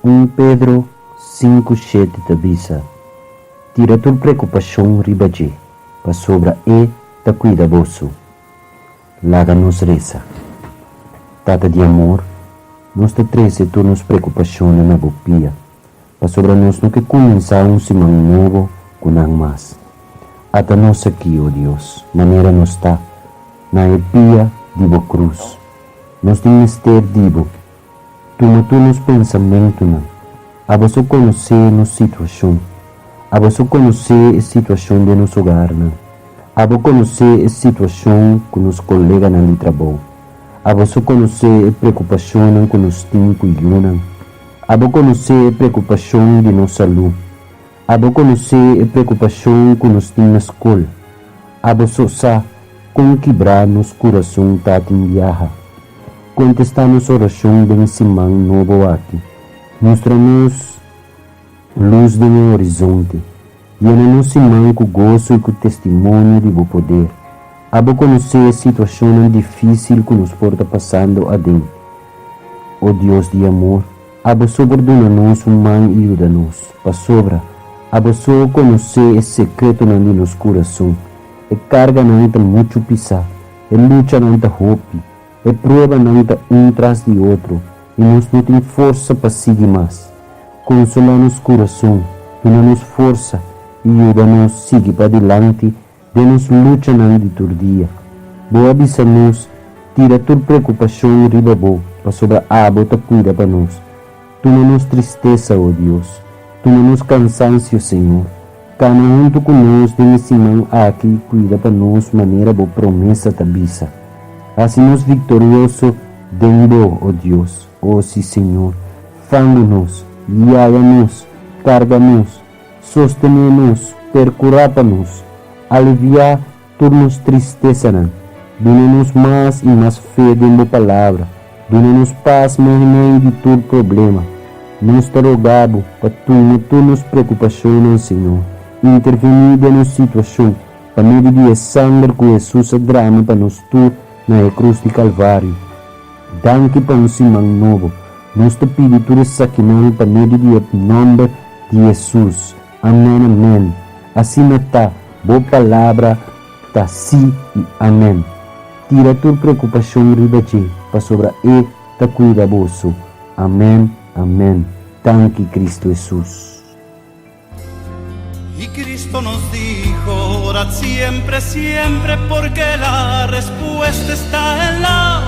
Un Pedro 5:7 ta bisa: "Tira tur preokupashon riba dje, pasobra e ta kuida boso." Laga nos resa. Tata di amor, nos ta trese tur nos preokupashonnan na bo pia, pasobra nos no ke kuminsá un siman nobo ku nan mas. Ata nos aki, o Dios, manera nos ta, na e pia di bo krus. Nos tin mester di bo. Tuma tur nos pensamentunan. Abo so konosé nos situashon. Abo so konosé e situashon den nos hogarnan. Abo konosé e situashon ku nos koleganan di trabou. Abo so konosé e preokupashonnan ku nos tin ku yunan. Abo konosé e preokupashon di nos salú. Abo konosé e preokupashon ku nos tin na skol. Abo so sa kon kibrá nos kurason ta tin biaha. Kontestá nos orashon den siman nobo aki. Mustra nos lus den e horizonte. Yena nos siman ku goso i ku testimonio di bo poder. Abo konosé e situashonnan difísil ku nos por ta pasando aden. O Dios di amor, abo so por duna nos un man i yuda nos, pasobra abo so konosé e sekretonan di nos kurason. E karganan ta muchu pisá, e luchanan ta hopi, e pruebanan ta un tras di otro, i nos no tin forsa pa sigui mas. Konsolá nos kurason, duna nos forsa i yuda nos sigui padilanti den nos luchanan di tur dia. Bo a bisa nos, Tira tur preokupashon riba bo, pasobra abo ta kuida pa nos. Tuma nos tristesa, o Dios. Tuma nos kansansio, Señor. Kana huntu ku nos den e siman aki i kuida pa nos manera bo promesa ta bisa. Hasi nos viktorioso den bo, o Dios. O sí, Señor, fangu nos, yaya nos, karga nos, sostené nos, perkurá pa nos, aliviá tur nos tristesanan. Duna nos mas i mas fe den bo Palabra. Duna nos pas meimei di tur problema. Nos ta roga bo pa tuma tur nos preokupashonnan, Señor. Intervení den nos situashon pa medio di e sanger ku Hesus a drama pa nos tur na e krus di Kalvario. Danki pa un siman nobo. Nos ta pidi tur esakinan pa medio di e nòmber di Hesus. Amèn, amèn. Asina ta, bo palabra ta sí i amèn. Tira tur preokupashon riba dje, pasobra e ta kuida boso. Amèn, amèn. Danki, Kristu Hesus. Y Cristo nos dijo, orad siempre, siempre, porque la respuesta está en la.